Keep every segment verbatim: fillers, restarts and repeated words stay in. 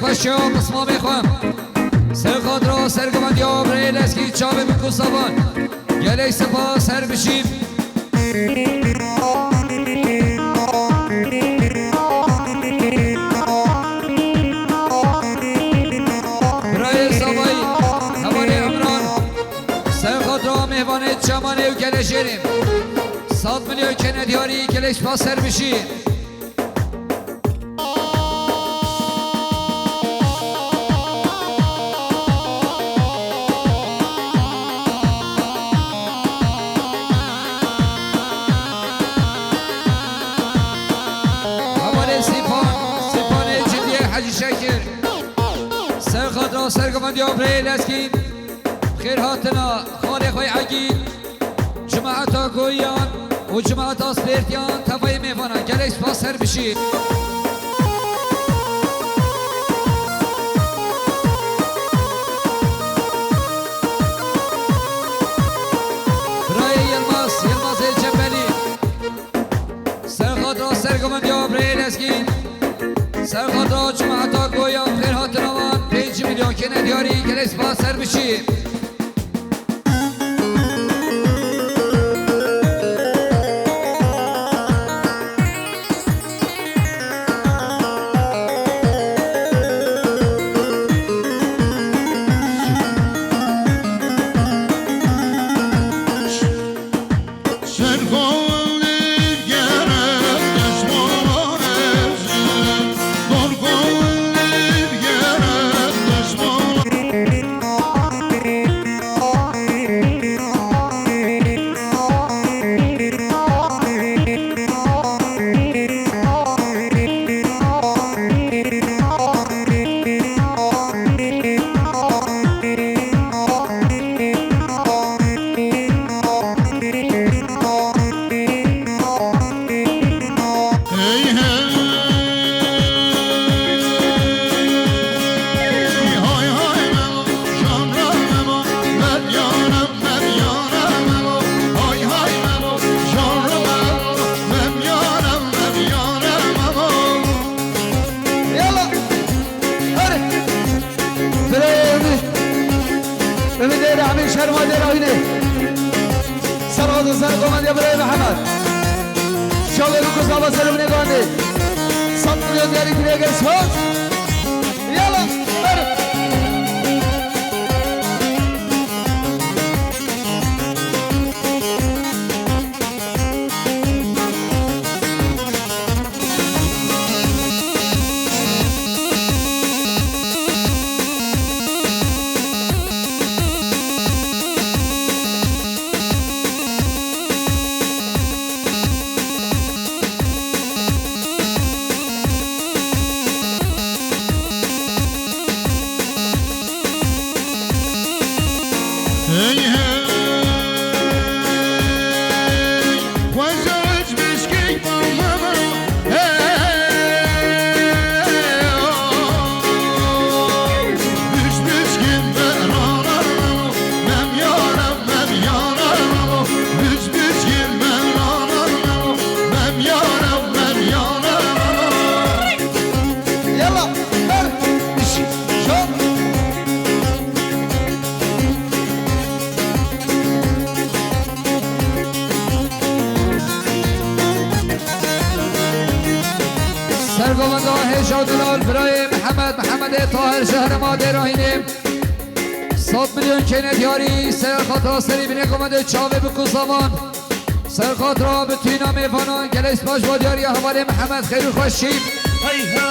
Paşa pismamê xwe. Ser xatira sergovendiya birayê Lezgî çavê bi kusavan. Gelek spas her bijî. Birayê Zavayî, hevalê Emran. Ser xatira mêvanê çemanê û gelejêrê. Sed milyon kene diyarî, gelek spas her bijî. Hevalê Sîpan, Sîpanê Cindiyê Hecî Şekir. Ser xatira sergovendiya birayê Lezgî. Xêr hatina xalê xwe Egîn. Cemaeta Goyan û cemaeta Spêrtiyan tevayê mêvanan. Gelek spas her bijî. Birayê Yilmaz, Yilmazê Cembelî. Ser xatira sergovendiya birayê Lezgî. Ser xatira cemaeta Goyan xêr hatina wan pênc milyon kene diyarî. Gelek spas her bijî. Yala. Hadi. Birayê Ümit. Ümit Eylemi şerma dera hine. Serhat Hüseyin komandya birayê Mehmet. Şalê Rukuz Baba Selim Negandi. Sat milyon deri bile geçmez. Yala. Hadi. Yalla, ber, şok. Sergovenda Hêja Dular, birayê Mihemed, Mihemedê Tahir, ji herêma Dêrahînê. Sed milyon kêne diyarî, ser xatira serî binê govendê çavê bi kuzavan. Ser xatira bi tîna mêvanan, gelek spas bo diyariya hevalê Mihemed, xêr û xweşî. Hey ha!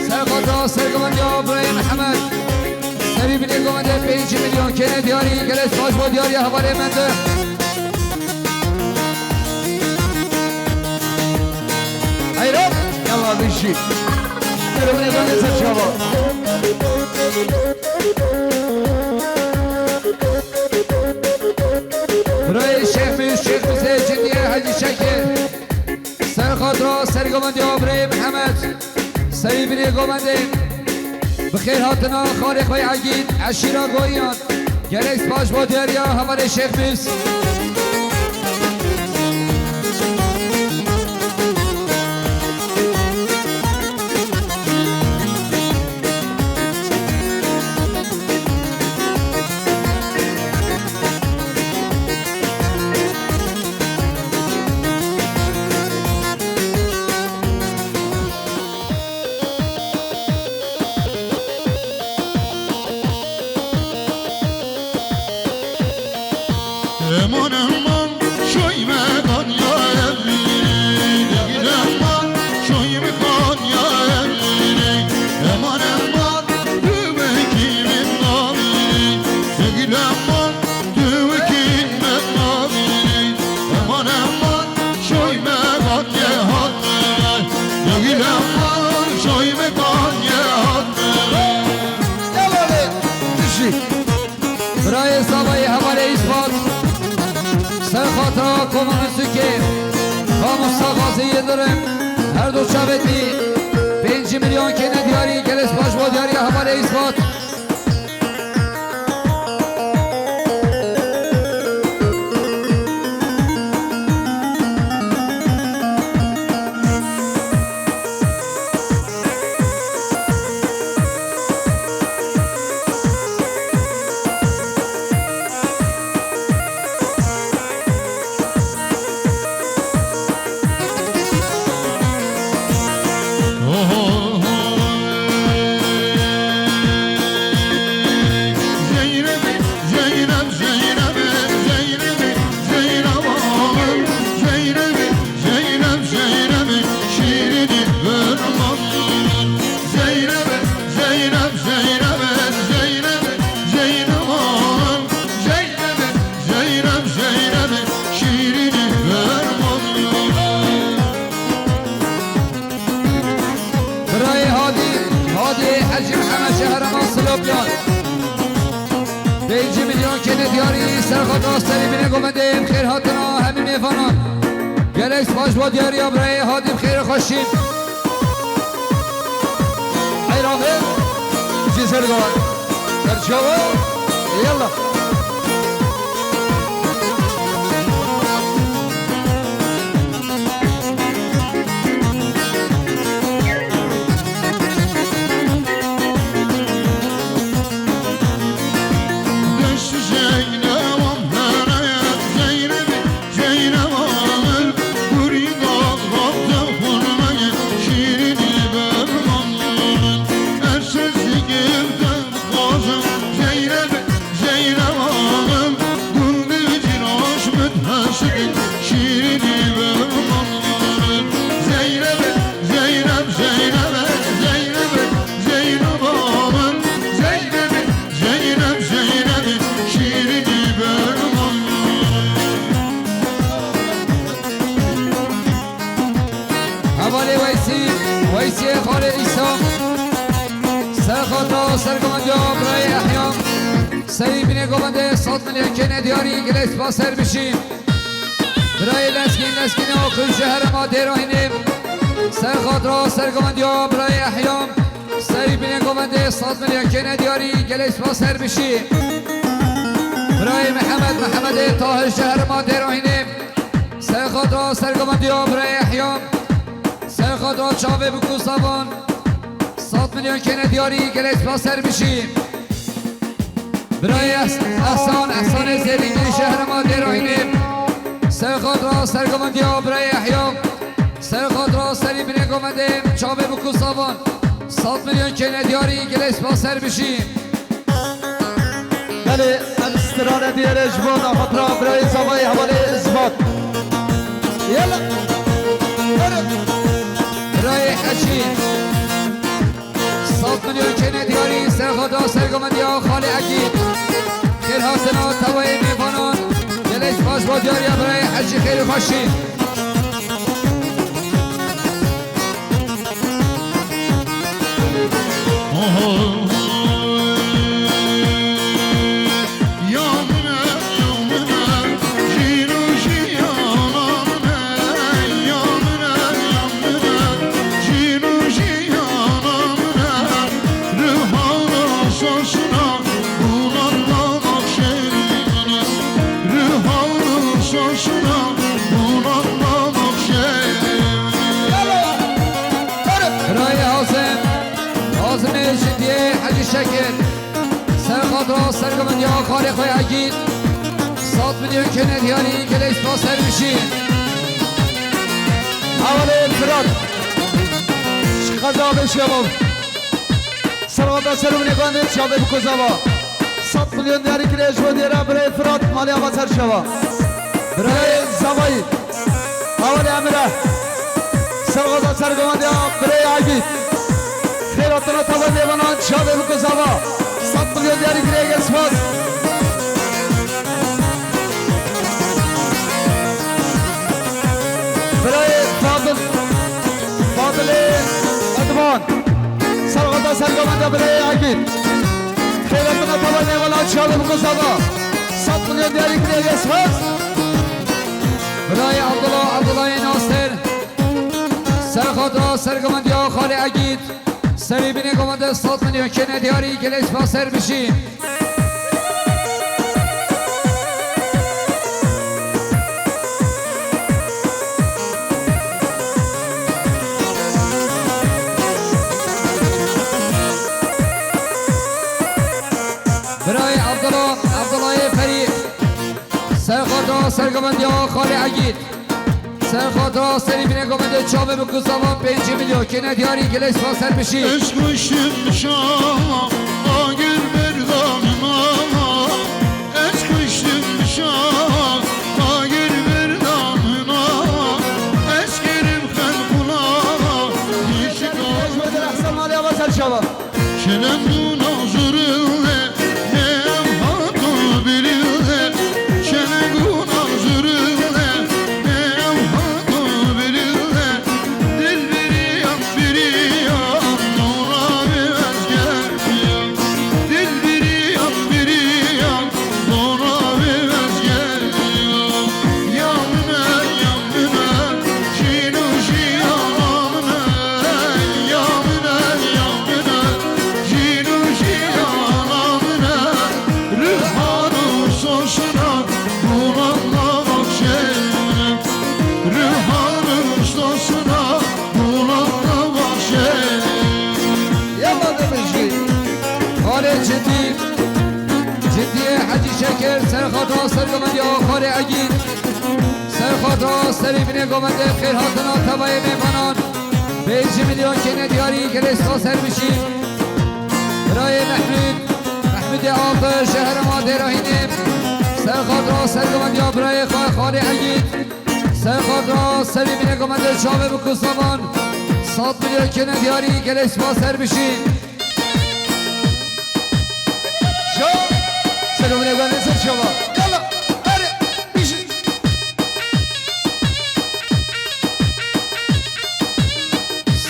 Ser xatra sergovendiya birayê Mihemed. Serî binê govendê pêncî milyon kêne diyarî, gelek spas bo diyariya hevalê mende. Heyran, yalla bijî. Serê binê govendê ser çava. Birayê Şêx Mîz, Şêx Mîzê Cindiyê Hecî Şekir. Ser xatra sergovendiya birayê Mihemed. Serî binê govendê. Bi xêr hatina xalê xwe Egîd, eşîra Goyiyan. Gelek spas bo diyariya hevalê Şêx Mîz. Eman, eman, şoy me Kanya evînî, degil eman, şoy me Kanya evînî. Eman, eman, tu me kîmin navînî, degil eman, tu me kîmin navînî. Eman, eman, şoy me Kanya hatine, degil eman, şoy me Kanya hatine. Devam et. Düşün. Birayê Zavayê hevalê Îspat. Ser xatra Komandê Sûkê, Mamosta Gazî Yildirim, her du çavêtî pêncî milyon kêne diyarî, gelek spas bo diyariya hevalê Îspat. Zeynep, Zeynep, Zeynep, Zeynep, Zeynep, Zeynep, Zeynep, şirini vermem. Zeynep, Zeynep, Zeynep, Zeynep, Zeynep, Zeynep, Zeynep, şirini vermem. Birayê Hadî, Hadî Hecî Mihemed ji herêma Silopyan. Pêncî milyon kêne diyarî, ser xwe da serî binê govendê, bi xêr hatina hemî mêvanan. Gelek spas bo diyariya birayê Hadî, bi xêr xweşî. Eyran e, cî ser govan. Serçava, yalla. Zeynep, Zeynep ağam, gundî cîraş min hestin, şîrînî berman. Zeynep, Zeynep, Zeynep, Zeynep, Zeynep ağam, Zeynep, Zeynep, Zeynep, şîrînî berman. Hevalê Weysî, Weysîyê xalê Îsa. Ser xatra sergovendiya birayê Ehya. Serî binê govendê sed milyon kêne diyarî, gelek spas ser bişî. Birayê Leskîn, Leskînê Akûn ji herêma Dêrahînê. Ser xatra sergovendiya birayê Ehya. Serî binê govendê sed milyon kêne diyarî, gelek spas ser bişî. Birayê Mihemed, Mihemedê Tahir ji herêma Dêrahînê. Ser xatra sergovendiya birayê Ehya. Ser xatra çavê bi kusavan. Sed milyon kêne diyarî, gelek spas ser bişî. Birayê Ehs-, Ehsan, Ehsanê Zêrîngî ji herêma Dêrahînê. Ser xatra sergovendiya birayê Ehya. Ser xatra serî binê govendê çavê bi kusavan. Sed milyon kêne diyarî, gelek spas ser bişî. Belê, em strane diyere ji bo naxatira birayê Zavayê hevalê Îsmat. Yalla. Hadi. Birayê Hecî. Sergomendiya Xalê Egîd. Xêr hatina tevayê mêvanan. Gelek spas bo diyariya birayê Hecî Xêr û Xweşî. Birayê Hazim, Hazimê Cindiyê Hecî Şekir. Ser xatra sergovendiya xalê xwe Egîd. Sed milyon kene diyarî gelek spas her bişî. Hevalê Firat. Şixeza be şevav. Serwata serûnê bandê çavê bi kozava. Sed milyon diyarî kirê ji bo diyara birayê Firat, malê ava ser şeva. Birayê Zavayî. Hevalê Emre. Serwata sergovendiya birayê Egîd. Xêr hatina tava mêvanan çavê bi kozava. Sed milyon diyarî kirê gelek spas. Birayê Fadil, Fadilê Edvan. Serwata sergovendiya birayê Egîd. Xêr hatina tava mêvanan çavê bi kozava. Sed milyon diyarî kirê gelek spas. Birayê Abdullah, Abdullahê Nasir. Ser xatra sergovendiya xalê Egîd. Serê binê govende sed milyon kene diyarî gelek spas her bişî. Birayê Abdullah, Abdullahê Ferî. Ser xatra sergovendiya xalê Egîd. Ser xatra serê binê govende çavê bi kozava pêncî milyon kene diyarî gelek spas her bişî. Ez kuştim şaha, agir berdanına. Ez kuştim şaha, agir berdanına. Ez kerim xelquna, yişik. Ehsen malê ava ser şeva. Çelem dûna zurine, ne ev hato birine. Çelem dûna zurine, ne ev hato birine. Dil biriyan, biriyan, dûna bi ez gel. Dil biriyan, biriyan, dûna bi ez gel. Ya min e, ya min e, jîn û jiyana min e. Ya min e, ya min e, jîn û jiyana min e. Rihan û sosna, dûna baxşe min e. Rihan û sosna, dûna baxşe. Yalla demijî. Xalê Cindî. Cindiyê Hecî Şekir, ser xatra sergovendiya xalê Egîd. Ser xatra serê binê govende xêr hatina tevayê mêvanan. Pêncî milyon kene diyarî gelek spas her bişî. Birayê Mehmûd, Mehmûdê Altı, ji herêma Dêrahînê. Ser xatra sergovendiya birayê xwe xalê Egîd. Ser xatra serê binê govende çavê bi kusavan. Sed milyon kene diyarî gelek spas her bişî. Şo, serê binê govende ser çava. Yalla, erê, bişî.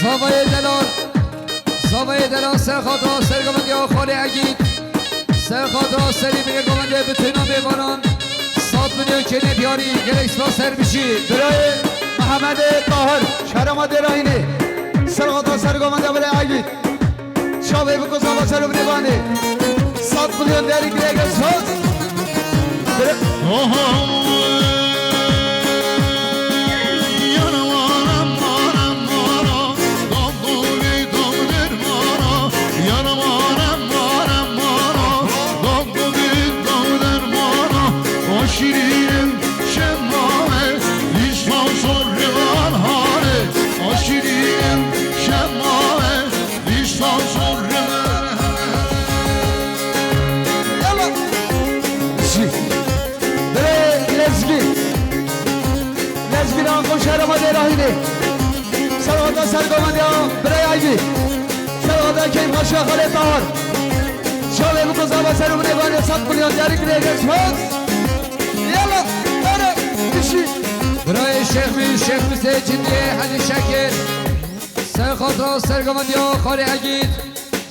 Zavayê delal. Zavayê delal ser xatra sergovendiya xalê Egîd. Ser xatra serê binê govende bitûna mêvanan. Sed milyon kene diyarî gelek spas her bişî. Birayê Mehemedê Tahir, şerema Dêrahînê. Ser xatra sergovendiya birayê Egîd. Çavê bi kozava serê binê bandê. Sed milyon diyarî kirê gelek spas. Şirînim şemame, vîstan sorrivan hare. O şirînim şemame, vîstan sorrivan. Yalla. Jî. Birê Lezgî. Lezgî Ranko şerema Dêrahînê. Serwata sergovendiya birê Egîd. Serwata keyf xweşiya xalê Tahir. Çavê biko zava ser û binê bane sed milyon diyarî kirê, geç hoz. Yala, here, bişî. Birayê Şêx Mîr, Şêx Misê Cindiyê, Hecî Şekir. Ser xatra sergovendiya Xalê Egîd.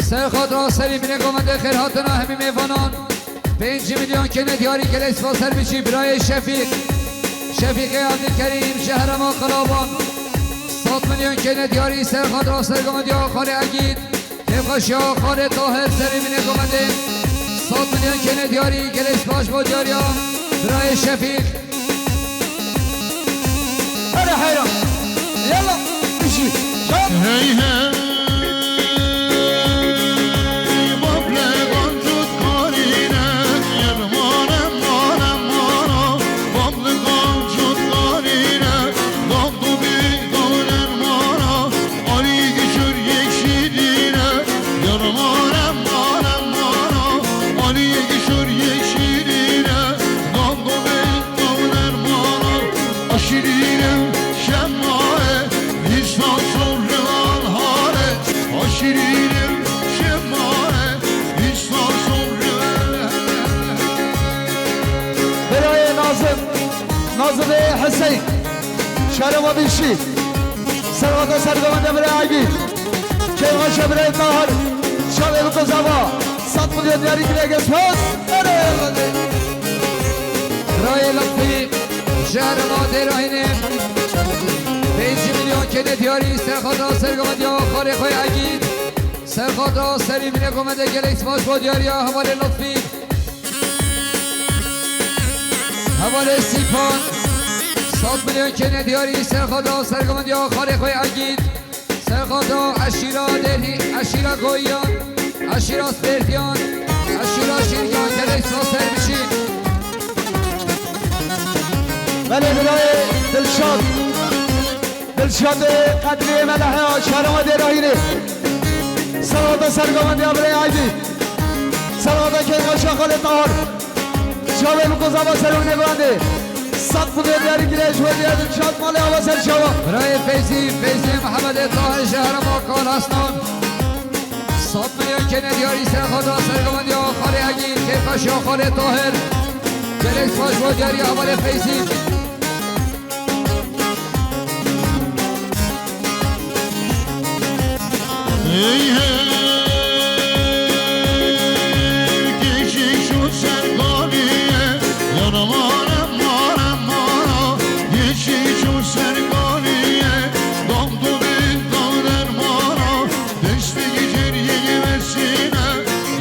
Ser xatra serî binê govendê xêrhatina hemî mêvanan. Pêncî milyon kêne diyarî, gelek spas, ser bişî. Birayê Şefîq. Şefîqê Abdulkerîm ji herêma Qelaban. Sed milyon kêne diyarî, ser xatra sergovendiya Xalê Egîd. Kêfxweşiya Xalê Tahir, serî binê govendê. Sed milyon kêne diyarî, gelek spas bo diyariya birayê Şefîq. Here heyran. Yalla, bişî. Şat. Hey hey, bab lê gancut karîne, yer mane, mane, mane, bab lê gancut karîne, bab du bi gavner mane, Alî gişur yek şîrîne, yar mare, mare, mare. Alî gişur yek şîrîne, nam govê gavner mare. A şîrîne şemae, vîstan sor li van hale. A şîrîne şemae, vîstan sor li van. Birayê Nazim, Nazimê Hüseyin, şerema bîşî. Servata sergovende birê Aygî. Kêvaşe birê Tahir. Çavê biko zava. Sed milyon diyarî kile, geç hoz. Ere. Birayê Lutfî, ji herêma Dêrahînê. Pêncî milyon kêne diyarî, serxata sergovendiya Xalê xwe Egîd. Serxata serî binê govendê, gelek spas bo diyariya hevalê Lutfî. Hevalê Sîpan, sed milyon kêne diyarî, serxata sergovendiya Xalê xwe Egîd, serxata eşîra Dêrhî, eşîra Goyiyan, eşîra Spêrtiyan, eşîra Şîrgan, gelek spas, ser bişî. Belê birayê Dilşad. Dilşadê Qedriyê Melehe, şerema Dêrahînê. Servata sergovendiya birê Aydî. Servata kêfxweşa Xalê Tahir. Çavê biko zava ser û binê govendê. Sed milyon diyarî kile, ji we diyar Dilşad malê ava ser çava. Birayê Feyzî, Feyzî Mihemedê Tahir ji herêma Kalesnan. Sed milyon kêne diyarî, serxata sergovendiya Xalê Egîd, kêfxweşiya Xalê Tahir. Gelek spas bo diyariya hevalê Feyzî. Hey hey, geçiş o sergoniye, yana mare, mare, mare. Geçiş o sergoniye, dam du bin dam dermana. Destê geceriye yê vesîne,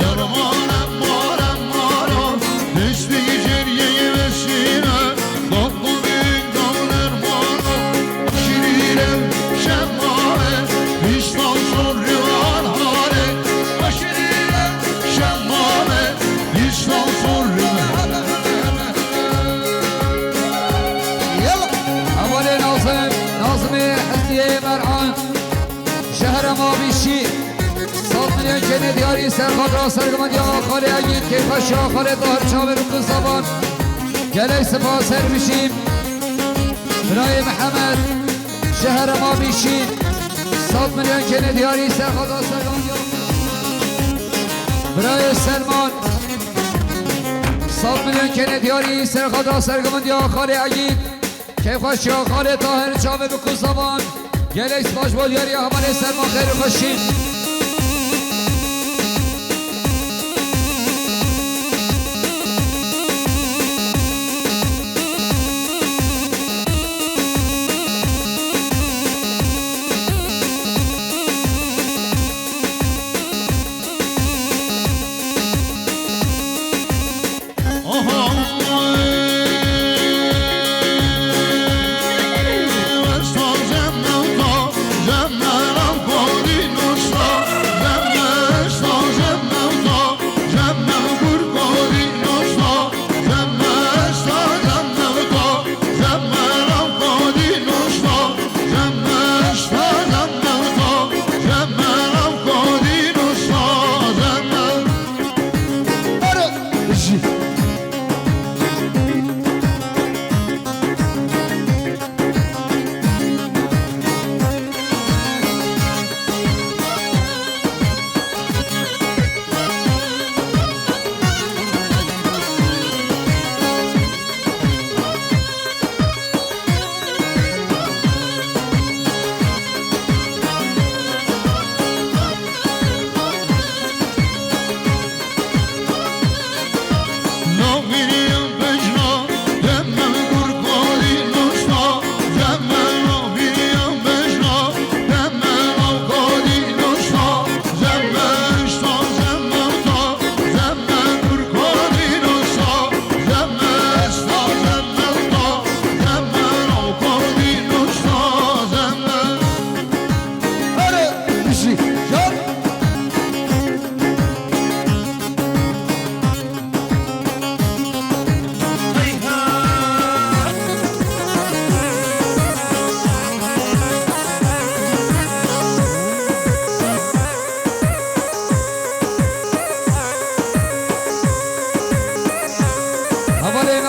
yar mare, mare, mare. Destê geceriye yê vesîne, dam du bin dam dermana. Şirîne şemare, vîstan sor li van hale. Şirîne şemare, vîstan sor li van hale. Yalla. Hevalê Nazim, Nazimê Hiziyê Mer'an. Ji herêma Bîşî. Sed milyon kêne diyarî, serxata sergovendiya Xalê Egîd, kêfxweşiya Xalê Tahir, çavê biko zava. Gelek spas, ser bişî. Birayê Mihemed, ji herêma Bîşî. Sed milyon kêne diyarî, serxata sergovendiya. Birayê Selman. Sed milyon kêne diyarî, serxata sergovendiya Xalê Egîd. Kêfxweşiya Xalê Tahir, çavê biko zava. Gelek spas bo diyariya hevalê Selman, xêr û xweşî.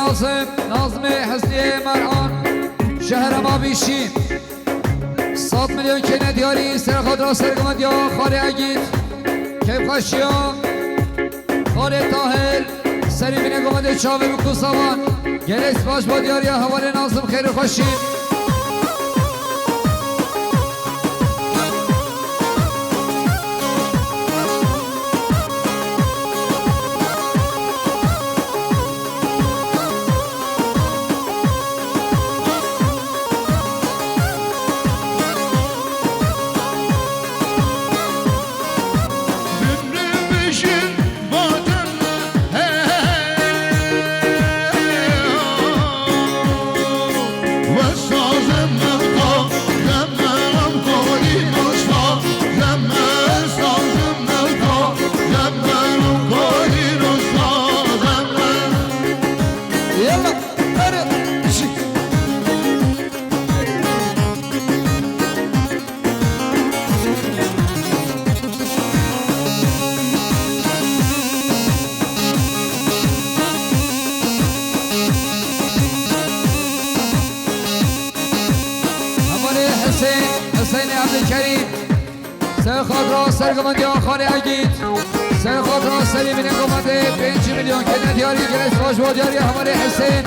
Nazim, Nazmê Hesniyê Meran, şehra Mavîşî. Sed milyon kêne diyarî, ser xatra sergimandiya Xalê Egîd. Keyfxweşiya Xalê Tahir, serî bîne gomedê çavê bi kusavan. Gelek spas bo diyariya hevalê Nazim, xêr û xweşî. Yalla, hadi. Hevalê Hüseyin, Hüseyin Abdülkerim. Ser xatra sergimandiya Xalê Egîd. Ser xatra serî bîne gomedê pênc milyon kêne diyarî, gelek spas bo diyariya hevalê Hüseyin.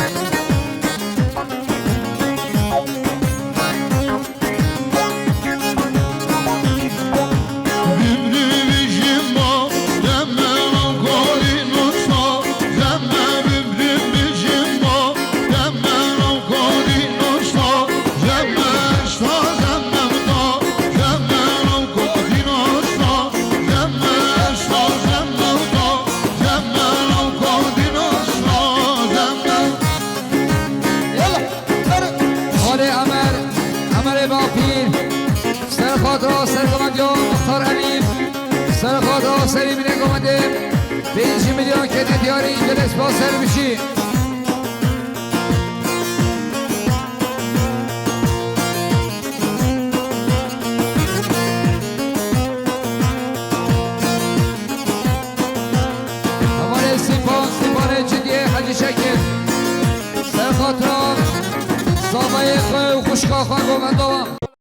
Xalê Emer, Emerê Bapîr, ser xatra sergimandiya Muxtar Emîn, ser xatra serî bîne gomedê pênc milyon kêne diyarî, gelek spas, ser bijî. Hevalê Sîpan, Sîpanê Cidiyê Hecî Şekir. Ser xatira zavayê xwe û xwişka xwe govenda wan.